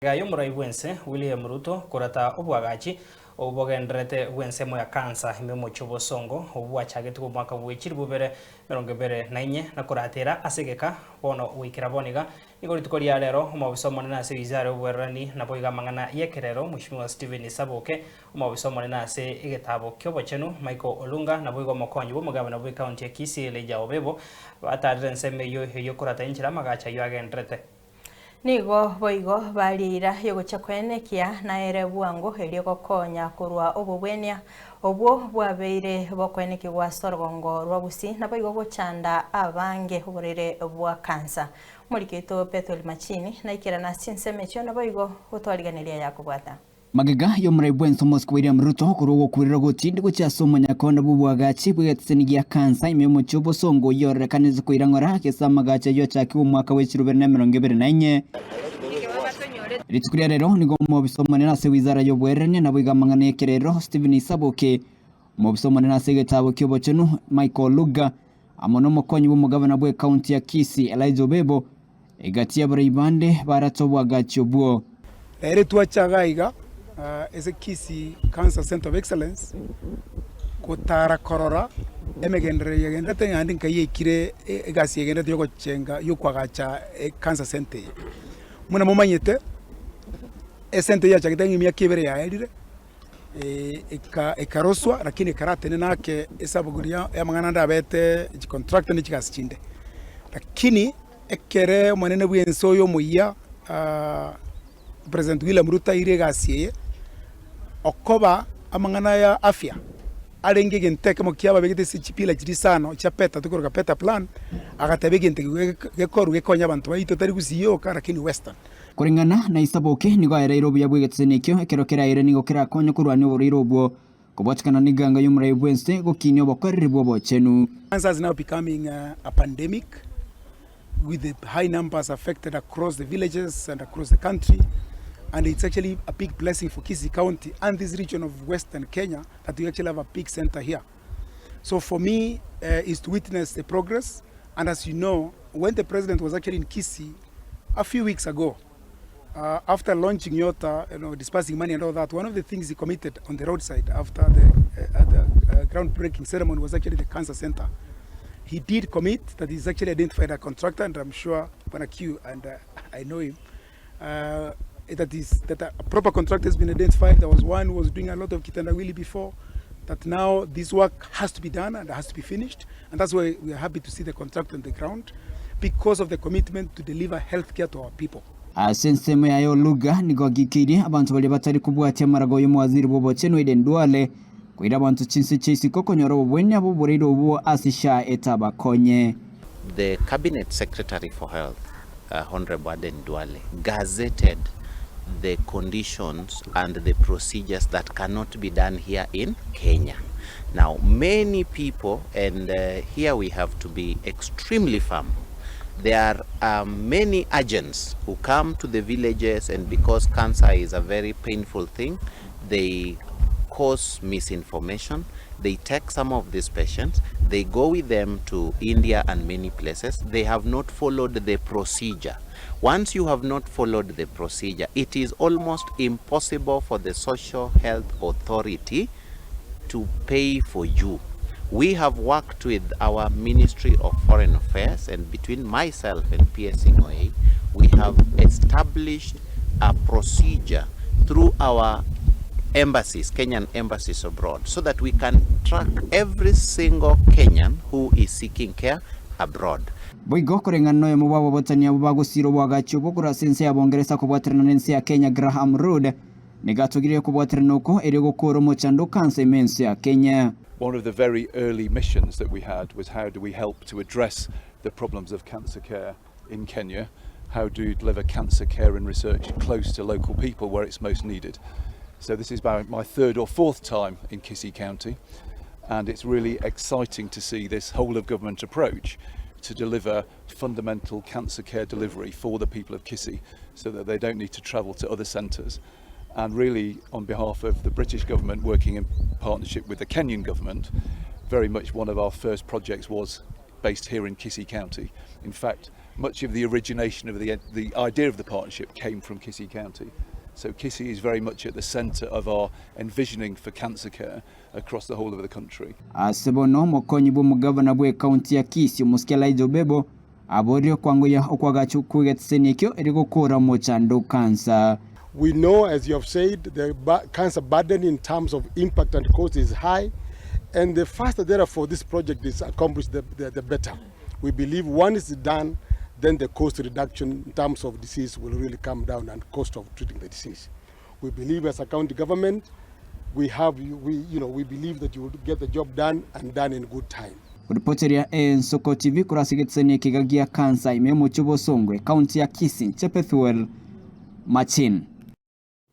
Magega y'omorai bw'ense William Ruto korata oboagachi obwo bogendererete bw'ensemo ya Cancer ime omochie obosongo obwo bwachagetigwe omwaka bwe chilifu bibere emerongo ebere na inye na koratera ase egeka bono goikera bono iga nigo rituko ria rero omobisa omonene ase wizara y'oboererani naboigo amang'ana y'ekerero Mweshimiwa Stephen Saboke omobisa omonene ase egetabo ki'obochenu Michael Olunga naboigo omokonyi bw'omogabana bw'ecounty ya Kisii Elijah Obebo batarire ensemo eyio eyio korata enchera amagacho ayio agendererete. Nigo boigo baria eira y'ogochia koenekia na ere bwango erio gokonya korwa obobwenia obwo bwabeire bokoenekigwa ase orogongo rwa Gusii naboigo gochanda abange oborwaire bwa kansa. Omoriki oito Bethuel Machini naikerana ase chinsemo echio naboigo gotwariganeria yakobwata. Magega y'omorai bw'ense omosike William Ruto korwa ogokurera ogotindi gochia ase omonyakondo bw'oboagachi bw'egetiseni gia Cancer ime y'omochie obosongo oyio ororekanete koira ng'ora gese amagacho ayio achakigwe omwaka bwe chirubere na emerongo ebere na inye. Rituko ria rero nigo omobisa omonene ase wizara y'oboererania naboigo amang'ana y'ekerero Stephen Isaboke, omobisa omonene ase egetabo ki'obochenu Michael Oluga, amo nomokonyi bw'omogavana bw'ecounty ya Kisii Elijah Obebo, Egati y'abarai bande barate oboagachi obwo. Ere twacha iga iga ase Kisii Cancer Centre of Excellence gotara korora emegenderero yagenderete naende nkai yaikire egasi yagenderete yogochenga yokoagacha ecancer centre eye. Buna momanyete esente eye yachagete ng'a emiaka ebere yaerire ekaroswa lakini ekaratenena ake esababu ya amang'ana ande abete chicontractor ne chigasi chinde. Lakini Ekere omonene bw'ense oyo omoyia, President William Ruto aire egasi eye, okoba amang'ana ya afya arenge egento ekemo kiababegete ase chipillar chiria isano chia peta tokoroka peta plan, agateba egento eke gekorwe gekonye abanto baito tari gusii yoka lakini western. Koreng'ana na Isaboke, nigo aereire obuya bw'egeteseni ekio, ekero keraire nigo kerakonye korwania oborwaire obwo, Kobwatikana neganga y'omorai bw'ense gokinia obokoreri bw'obochenu. Cancer is now becoming a pandemic with the high numbers affected across the villages and across the country and it's actually a big blessing for Kisii County and this region of Western Kenya that we actually have a big center here. So for me uh, is to witness the progress and as you know when the president was actually in Kisii a few weeks ago uh, after launching Nyota, you know, dispersing money and all that, one of the things he committed on the roadside after the, uh, the uh, groundbreaking ceremony was actually the cancer center. He did commit that he's actually identified a contractor, and I'm sure Bwana and uh, I know him, uh, that is that a proper contractor has been identified. There was one who was doing a lot of kitendawili before. That now this work has to be done and has to be finished, and that's why we are happy to see the contractor on the ground because of the commitment to deliver healthcare to our people. Ase ensemo yaye Oluga nigo agikeirie abanto baria batari kobwatia amarago y'omowaziri bw'obochenu Aden Duale koira abanto chinse chia isiko konyora obobwenia bw'oboreiri obwo ase SHA etabakonye. The Cabinet Secretary for Health, Honourable Aden Duale, gazetted the conditions and the procedures that cannot be done here in Kenya. Now, many people, and uh, here we have to be extremely firm, there are um, many agents who come to the villages, and because cancer is a very painful thing, they cause misinformation. They take some of these patients, they go with them to India and many places. They have not followed the procedure. Once you have not followed the procedure, it is almost impossible for the Social Health Authority to pay for you. We have worked with our Ministry of Foreign Affairs and between myself and PS Ngoe, we have established a procedure through our embassies, Kenyan embassies abroad, so that we can track every single Kenyan who is seeking care abroad. Boigo koreng'ana noyomo bw'ababotani abwo bagosiira oboagachi obwo korwa ase ense ya Bongeresa kobwaterana nense ya Kenya Graham Rood nigo atogirie okobwaterana oko erio gokoora omochando o kansa ime ense ya Kenya. One of the very early missions that we had was how do we help to address the problems of cancer care in Kenya? How do you deliver cancer care and research close to local people where it's most needed? So this is about my third or fourth time in Kisii County and it's really exciting to see this whole of government approach to deliver fundamental cancer care delivery for the people of Kisii so that they don't need to travel to other centres. And really, on behalf of the British government working in partnership with the Kenyan government, very much one of our first projects was based here in Kisii County. In fact, Much of the origination of the, the idea of the partnership came from Kisii County. So Kisii is very much at the centre of our envisioning for cancer care across the whole of the country. Ase bono omokonyi bw'omogavana bw'ekaunti ya Kisii omosike Elijah Obebo aborie okwangoyia okwagachu kw'egetiseni ekio eri gokora omochando o kansa. We know, as you have said, the cancer burden in terms of impact and cost is high, and the faster, therefore, this project is accomplished, the, the, the better. We believe once it's done, then the cost reduction in terms of disease will really come down and cost of treating the disease. We believe as a county government, we have, we, you know, we believe that you will get the job done and done in good time. Ripoteria Ensoko TV korwa ase egetisani ekiga gia Kansa ime y'omochie o Bosongo, ekaunti ya Kisii, Chepethuel Machin.